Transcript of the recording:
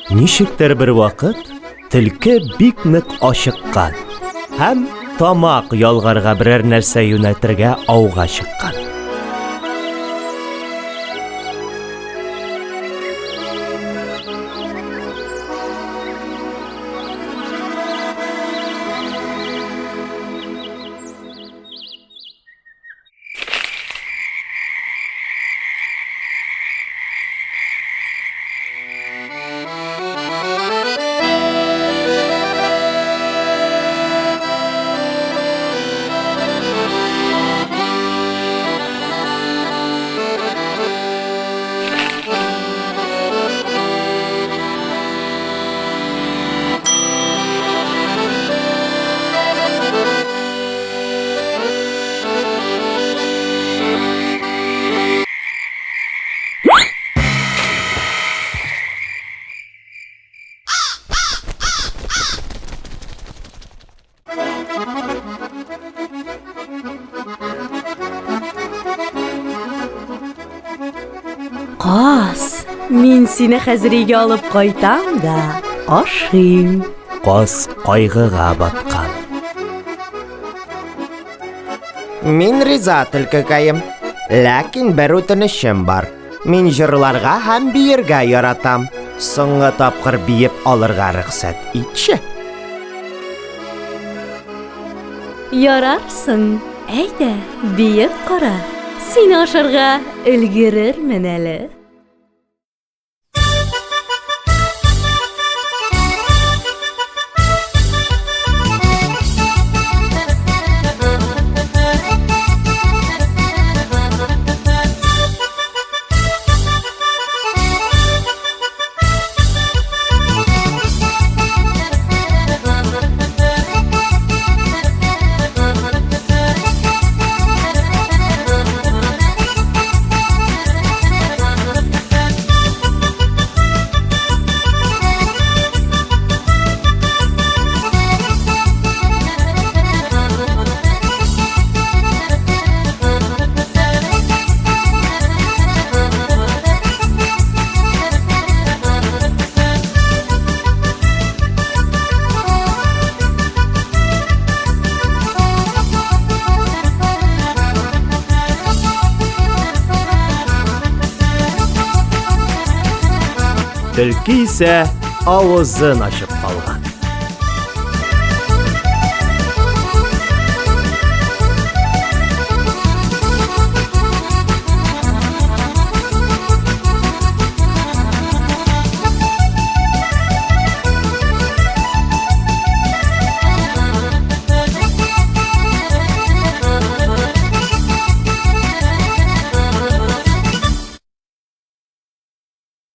Ничектер бер вакыт төлке бик нык ачыккан һәм тамак ялгарга берәр нәрсә юнәтергә ауга чыккан. Каз, мин сине хәзер өйгә алып кайтам да ашыйм. Каз кайгыга баткан. Мин риза, төлкекәем. Ләкин бер үтенечем бар. Мин җырларга һәм биергә яратам. Соңгы тапкыр биеп алырга рөхсәт итче. Ярарсың, әйдә, биеп кара. Сине ашарга өлгерермен әле. Төлке исә авызын ачып калган.